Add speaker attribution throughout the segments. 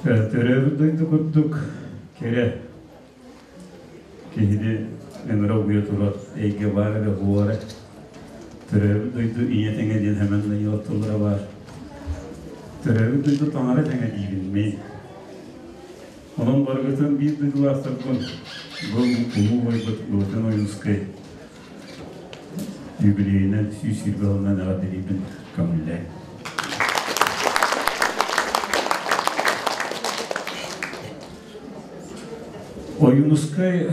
Speaker 1: Төрөөбүт дойду курдук кэрэ киһини ыҥыра угуйа турар эйгэ баар эрэ буолара. Төрөөбүт дойду ийэ тэҥэ диэн хэмэн Данилов тыллара баар. Төрөөбүт дойду таҥара тэҥэ диибин мин. Онон барыгытын биир дойдулаахтарбын бу улуу убайбыт Былатыан Ойуунускай юбилейынан 120 сылынан эҕэрдэлиибин көҥүллээн. Ойуунускай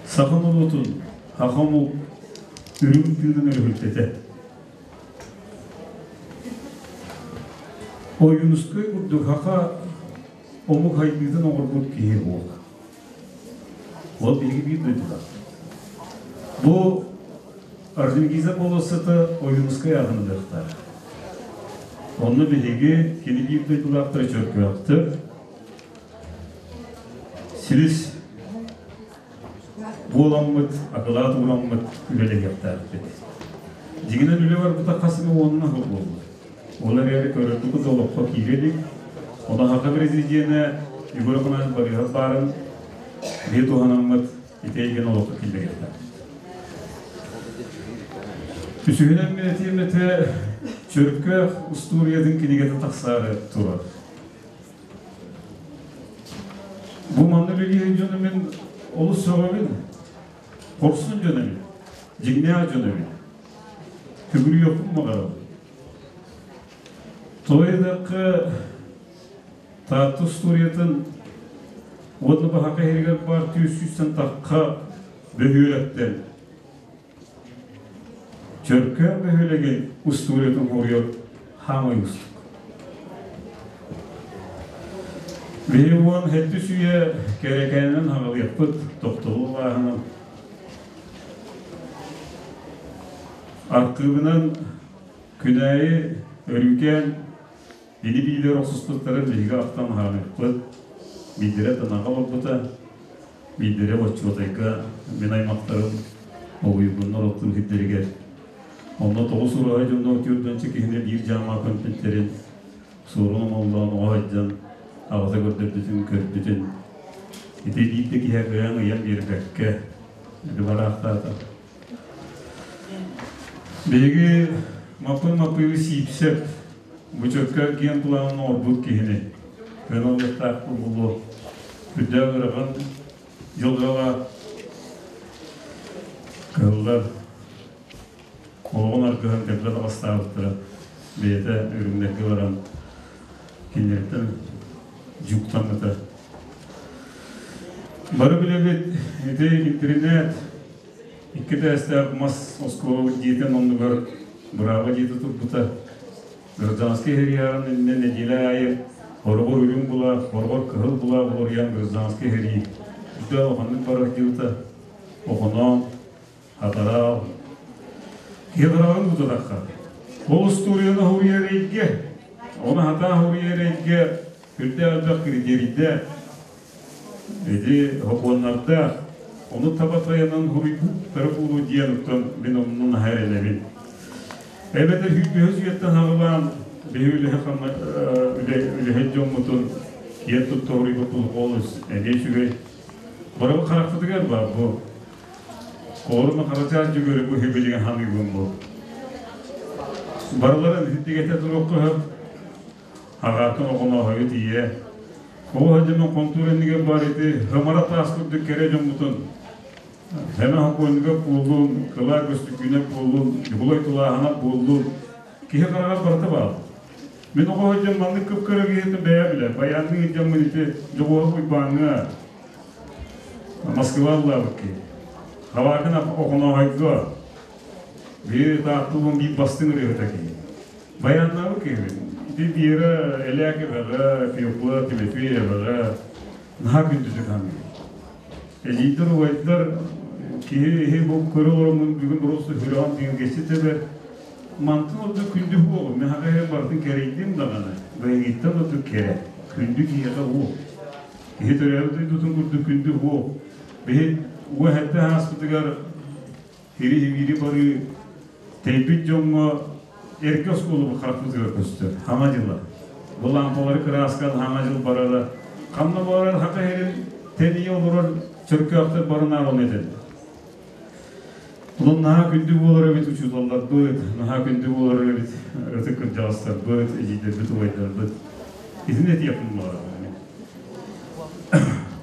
Speaker 1: саха норуотун саха омук үрүҥ тыынын өрүһүлтэтэ. Ойуунускай курдук саха омук хайдыытын оҥорбут киһи буолла. Ол биһиги биир дойдулаах. Бу Орджоникидзе болуоссата Ойуунускай аатын ылыахтаах. Онно биһиги кини биир дойдулаахтара Чөркөөхтөр силис буоламмыт, акылаат уураммыт үлэлэһиэхтээхпит. Дьиҥинэн үлэ барбыта хас эмэ уонна сыл буолла. Ол эрээри көрөрбүт олоххо киирэ илик. Онуоха президенэ Егор Афанасьевич Борисов баарын биһи туһанаммыт ити эйгэни олоххо киллэриэхтээх. Үсүһүнэн мин этиэм этэ Чөркөөх устуоруйатын кинигэтэ тахсаары турар. Бу манна үлэлиир дьону мин олус сөҕөбүн. Хорсун дьон эбит, дьиҥнээх дьон эбит. Түгүрүйүөхпүн баҕарабын. Тоҕо диэтэххэ, Таатта устуоруйатын уонна Баһака иһигэр баар түөрт сүүстэн тахха бөһүөлэктэн Чөркөөх бөһүөлэгин устуоруйатын хоруйар хаамай уустук. Биһи 17 үйэ кэрэкээнинэн хаҕылыахпыт, тохтобул бааһынан Архыыбынан Күнээйи Өрүүкээн ини-биилэр охсуспуттарын биһиги ахтан хаалыахпыт. Биирдэрэ Танаҕа олорбута, биирдэрэ Боччуотайга мин аймахтарым Олуйбуннар оттуу сирдэригэр. Онно тоҕус ураһа дьонно түөртүнчэ киһини биир дьаамаҕа көмпүттэрин суорун омоллоон оҕо сылдьан аҕата көрдөрбүтүн көрбүтүн ити биир да киһи кыайан ыйан биэрбэккэ бараахтаата. Биһиги Маппын Маппыйы Сиипсэп бу чөккө генпланын оҥорбут киһини кыаналыахтаах буолуо үрдээх ыарахан дьылҕаҕа кыһыллар олоҕун аргыһан кэлбэ таҕыстаабыттара бэйэтэ үрүҥнэргэ баран кинилэртэн дьууктаммыта. Бары билэбит ити интэринээт икки этээстээх мас оскуолабыт дьиэтин оннугар бырааба дьиэтэ турбута. Гражданскай сэрии иннинэ нэдиэлэ аайы хороҕор үрүҥ була, хороҕор кыһыл була уларыйан гражданскай сэрии үрдэ улаханнык бара сылдьыбыта. Охоноон, Хатараал, киһи хараҕын утатахха. Ол устуоруйаны хоруйар эйгэ, ону хатаан хоруйар эйгэ үрдээх элбэх критерийдээх, ити сокуоннардаах, ону таба тайанан хоруйбуттара буолуо диэн оттон мин онно наһаа эрэнэбин. Эбэтэр сүүрбэһис үйэттэн саҕалаан биһи үлэһит дьоммутун киэн тутта хоруйбуппут олус эмиэ үчүгэй. Барыбыт харахпытыгар баар бу. Оруна Харачаас Дьөгүөрү бу билигин ханыыбын бу. Барыларын ититигэтэ туруохха сөп. Аҕаатын оҕонооһойу тиийэ. Оҕо сылдьан хонтуур иннигэр баар ити хымара таас курдук кэрэ дьоммутун Хэмэ хокуонньуга буоллун, кылаа көстүкүүнэ буоллун, Ньукулай Тулааһынап буоллун, киһи хараҕар барыта баар. Мин оҕо сылдьан маннык кып-кыра киһитин бэйэ билэр. Байаанныы сылдьаммын ити Дьоҕуоһап Уйбааҥҥа Москва ыллаабыт киһи. Хабаакын Охонооһойго биир тааттуубун биир бастыҥ ырыаһыта киһи. Баяннаабыт киһибин. Ити Вера Элякеваҕа, Феокла Тимофееваҕа наһаа күндүтүк саныыр. Эдьиийдэр, убайдар киһи иһи бу көрө олороммун бүгүн просто сүрэҕим тиҥиргэччи тэбэр. Мантан ордук күндү буолуо. Мин хага барытын кэрэйдим даҕаны. Бэйигиттэн ордук кэрэ. Күндү киһиэхэ уол. Киһи төрөөбүт дойдутун курдук күндү уол. Биһи уо сэттэ ааспытыгар ири-ири барыы тэйбит дьоҥҥо эргэ оскуолабыт харахпытыгар көстөр. Хаҥа дьыла. Бу лаампалары кырааскан хаҥа дьыл барара. Ханна барар хака иһин тэнийэ олорор чөркөөхтөр барынаар оны этэллэр. Онон наһаа күндү буолар эбит учууталларбыт, наһаа күндү буолар эбит ытык кырдьаҕастарбыт, эдьиийдэрбит, убайдарбыт. Итини этиэхпин баҕарабын.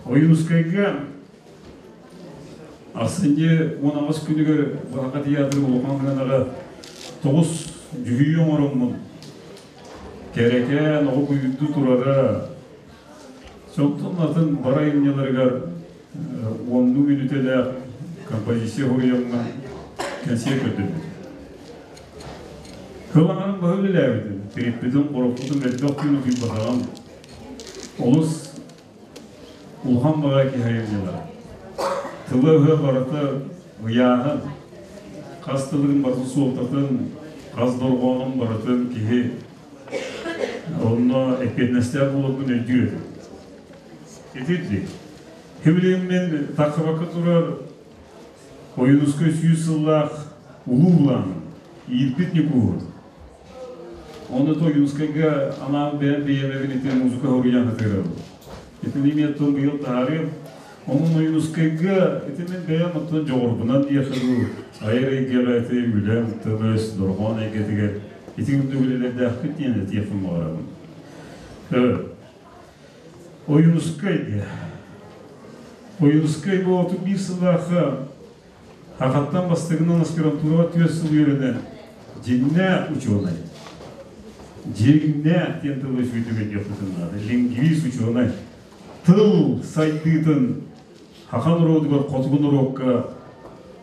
Speaker 1: Ойуунускайга Ахсынньы 18 күнүгэр Саха театрын улахан сыанаҕа тоҕус дьүһүйүү оҥороммун кэрэкээн оҕо куйуурдуу турара Сонтон атын бар айымньыларыгар уоннуу мүнүүтэлээх композиция суруйаммын кэнсиэр көрдөрбүтүм. Кылаҥарын баһы үлэлээбитим, тириппитим, хороппутум элбэх күн утуйбатаҕым. Олус улахан баҕа киһи айымньылара. Тыла-өһө барыта ыйааһын, хас тылын барытын суолтатын, хас дорҕоонун барытын киһи Онно эппиэтинэстээх буоларбын өйдүүр этим. Итирдик. Ким мин тахсыбакка турар Ойуунускай 100 сыллаах улуу былааным, иирбит Ньукууһун. Онно то Ойуунускайга анаан бэйэм бэйэмэбин ити музыка хоруйан хатыырабын. Итини эмиэ оттон быйыл таһаарыам. Онон Ойуунускайга ити мин бэйэм оттон дьоҕурбунан диэхэ дуу, айар эйгэҕэ ити үлэм, тыл-өс, дорҕоон эйгэтигэр ити курдук үлэлэрдээхпит диэн этиэхпин баҕарабын. Ойуунускай диэ. Ойуунускай бу 31 сыллаахха Хахаттан бастакынан аспирантураҕа 4 сыл үөрэнэн дьиҥнээх учуонай. Дьиҥнээх диэн тылы үчүгэйдик өйдүөхпүтүн наада. Лингвист учуонай. Тыл сайдыытын саха норуотугар, хотугу норуокка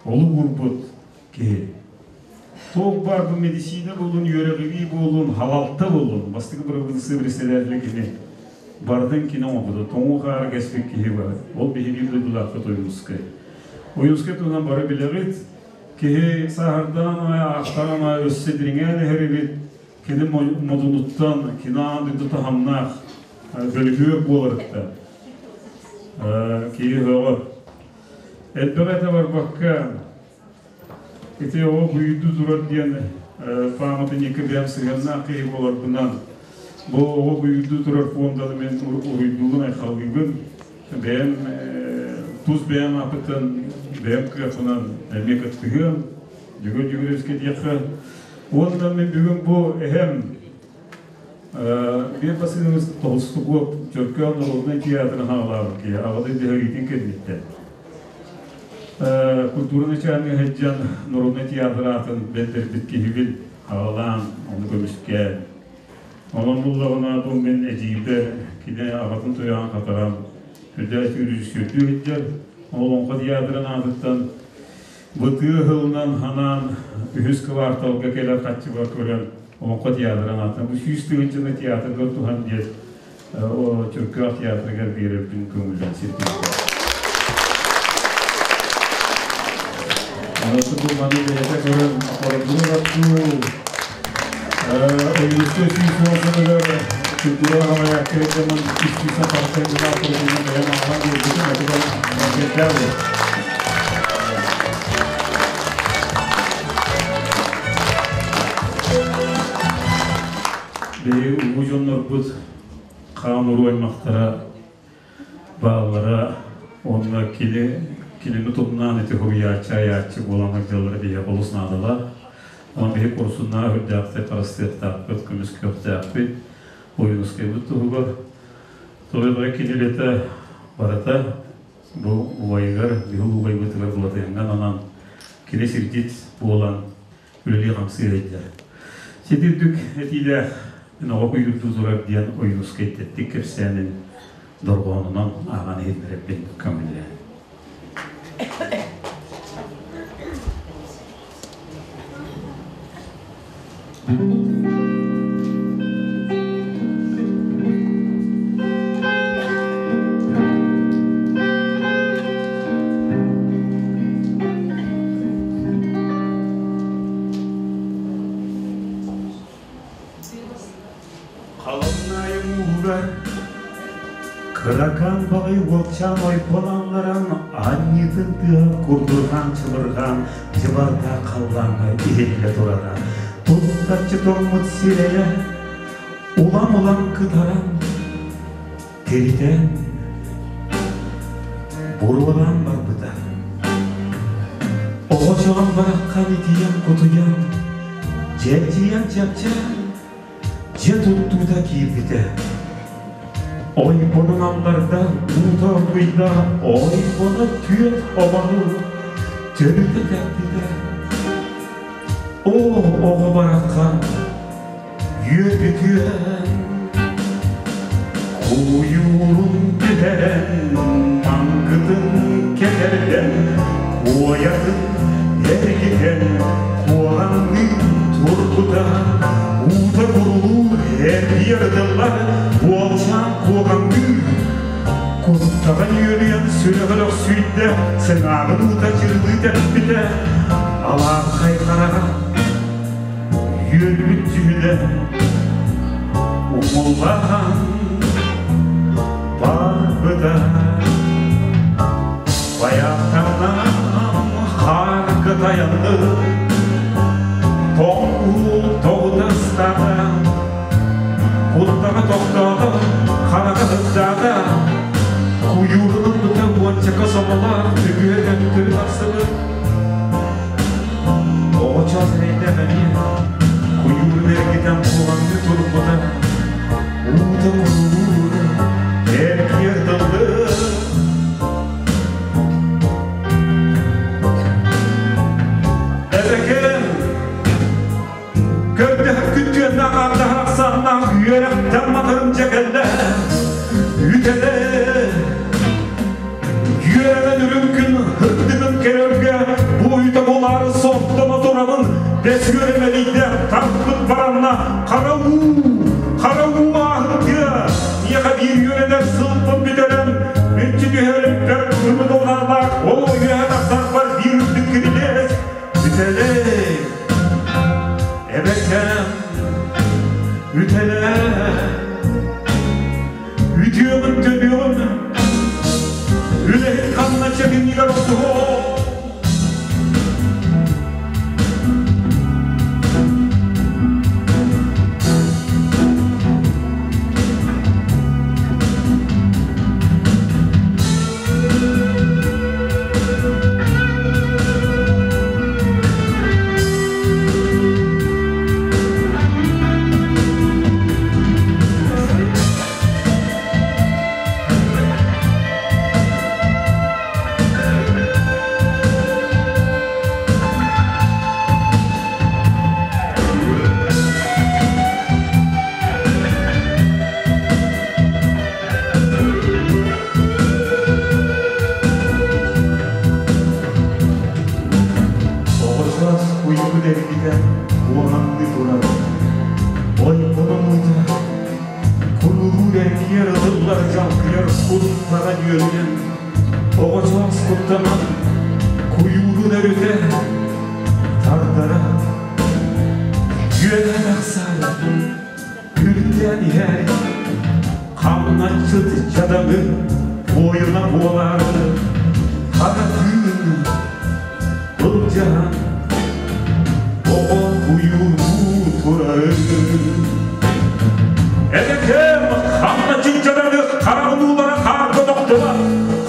Speaker 1: олук уурбут киһи. Туох баар бу медицина буолун, үөрэҕирии буолун, халалта буолун, бастакы бырабыыталыстыба председателэ кини барытын кини оҥорбута. Тоҥуу хаары кэспит киһи бар. Ол биһиги дойдулаахпыт Ойуунускай. Ойуунускай туһунан бары билэҕит. Киһи сааһырдаан аайы, аахтаан аайы өссө дириҥээн иһэр эбит. Кини модунуттан, кини аан дойду таһымнаах бөлүһүөк буоларыттан киһи өҕөр. Элбэҕи этэ барбакка, ити оҕо буйуйду турар диэн пааматынньыкка бэйэм сыһыаннаах киһи буоларбынан, бу оҕо буйуйду турар фонданы мин уруйдуубун, айхаллыыбын. Бэйэм тус бэйэм ааппыттан, бэйэм кыахпынан эмиэ кыттыһыам. Дьөгүөр Дьөгүөрүскэ диэххэ. Уонна мин бүгүн бу эһэм биир басыыныбыз Тоҕустукуоп Чөркөөх норуодунай театрын хаалаабыт киһи аҕа дойду сэриитин кэнниттэн культура начальнига сылдьан народнай театр аатын бэрдэрбит киһибин аҕалаан ону көмүскээн онон буллаҕына бу мин эдьиийбэр кини аҕатын туйаҕын хатаран үрдээх режиссердүү сылдьар олоҥхо театрын аатыттан Бу тыа ыһылынан ханаан үһүс кварталга кэлэр хаччыга көрөн Олоҥхо театрын аатынан бу 100 тыһыынчаны театрга туһан диэн Чөркөөх театрыгар биэрэрбин көҥүллэн сирдииллэр. Онон бу маны бэйэтэ көрөн аппаратура Ойуунускай 110 сылыгар культура хаҕайаакка дьонун 300 тахса аппаратураны бэйэм аҕалан биэрбитим этигэр банкеттээх Биһиги улуу дьоннорбут хаан уруу аймахтара бааллара уонна кини кинини тумнаан ити суруйааччы, айааччы буолан сылдьаллара биһиэхэ олус наадалаах. Онон биһи курсуннаа үрдээхтик харыстыахтаахпыт, көмүскүөхтээхпит, Ойуунускайбыт туһугар. Тоҕо кини үлэтэ барыта бу убайыгар, биһи убайбытыгар Былатыаҥҥа ананан кини сирдьит буолан үлэлии-хамсыы сылдьар. Сити үрдүк этиилээх оҕо куйуурдуу турар диэн Ойуунускай тэттик кэпсээнин дорҕоонунан ааҕан иһитиннэрэрбин көҥүллээн. Халаннаайы мууһугар Кыракаан баҕайы уолчаан ойбон алларан анньыытын тыаһа курдурҕаан чыбырҕаан дьыбардаах халлааҥҥа иһиллэ турара. Туттаччы тоҥмут сирэйэ. Улам-улам кытаран, тиритэн, буруолаан барбыта. Оҕочоҕон бараххан итийэн-кутуйан, дьэбдьийэн-чэпчээн, дьиэ туттуута киирбитэ. Ойбонун алларда, уута оргуйда, ойбоно түөрт обону төрүтэ тэппитэ. Оо, оҕо бараххан, үөрбүтүөн, куйуурун түһэрэн, маҥкытын кэтэрдэн, куойатын эргитэн, куоҕанныы турбута, уута курулуур, эргийэр ытыллар, уолчаан куоҕаҥныыр. Куттаҕын үөрүйэн сүрэҕэр өлөхсүйдэ, сыҥааҕын уута чырылыы тэппитэ, алаархай хараҕа үөрбүт дьүһүнэ умуллаан барбыта. Байааттанан хаарга таянды, тоҥ уу тоҕута ыстаата, куттаҕа тохтоото, хараҕа ытаата, куйуурун ылбыта уончака соболоох үгүө төттөрү тахсыбыт. Оҕочоос эрэйдээх эмиэ куйуурун эргитэн куоҕаҥныы турбута, уута курулуур, эргийэр тыллы. Эбэкэм, көрдөһөр күттүөннээх ааттаһар ахсааннаах үөрэхтэн матарым дьэ кэллэ. Үтэлэ, үөрэнэн үрүҥ күн ырдыгын керөргө буйта булаары соттоно турабын, бэс үөрэмэлийдэ, тарпыт баранна, хара уу, хара уу ааһын тыа, миэхэ биир үөрэнэр сылбын бүтэрэн, мүччү түһэриппэр ымыт унаалаах, ол үөһэ тахсарбар биир үрдүк кирилиэс, үтэлэ, эбэкэм, үтэлэ, үтүөҕүн төлүөҕүм, үлэһит ханна чэбинигэр охсуһуо. Оҕочоос уйгун эргитэн куоҕаҥныы турар. Ойбонун уута курулуур эргийэр ылыллар дьалкыйар куттаҕа үөрүйэн. Оҕочоос куттанан куйуурун өрүтэ тардара. Үөһэ тахсар, үрдээн иһэр, хамначчыт дьадаҥы буойуна буолаары хара тыын ылдьаһан оҕо куйууруу турарын. Эбэкэм хамначчыт дьадаҥы хараҕын уулара хаарга тохтубат,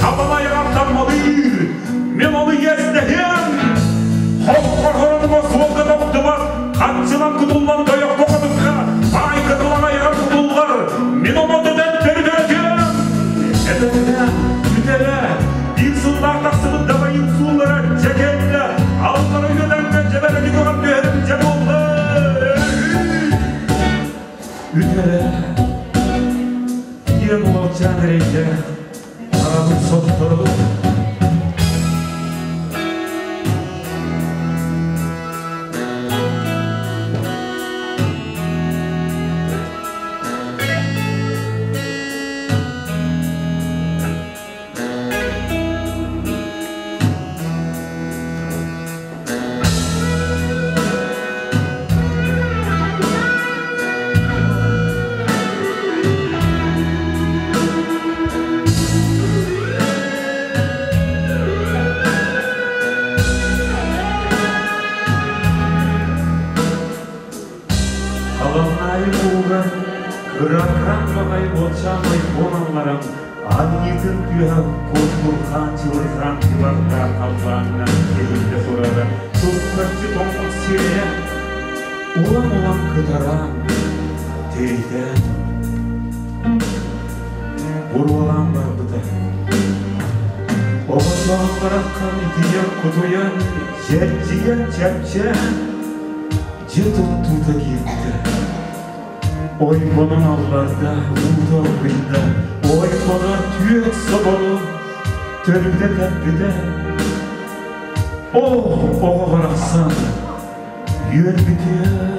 Speaker 1: хабалайаҕар таммалыыр, мен ону иэстэһиэм. Хоппор-хоронуга суолга тохтубат, ханчынан кутуллан тойокко хотукка, баай кытылан айаҕар кутуллар, мин ону төтөттөрү төрөтүөм. Эбэкэм, бүтэрэ, биир сыллаах тахсыбыт дабайын сууллара дьэ кэллэ, аллара үөдэҥҥэ дьэбэрэ көҕөн түһэрим дьэ буолла. Үтэрэ, диэн уолчаан эрэйдээх, хараҕын соттору. Кыра-кыраан баҕайы уолчаан ойбон алларан, анньыытын тыаһа курдурҕаан чыбырҕаан кыбардаах халлааҥҥа иһиллэ турара, тускаччы тоҥмут сирэйэ улам-улам кытаран, тиритэн, буруолаан барбыта. Оҕочоон бараххан итийэн-кутуйан, чэрчийэн чэпчээн, дьиэ туттуута киирбитэ. Ойбонун алларда, уута оргуйда, ойбоно түөрт собону төрүтэ тэппитэ. Оо, оҕо барахсан үөрбүтүөн.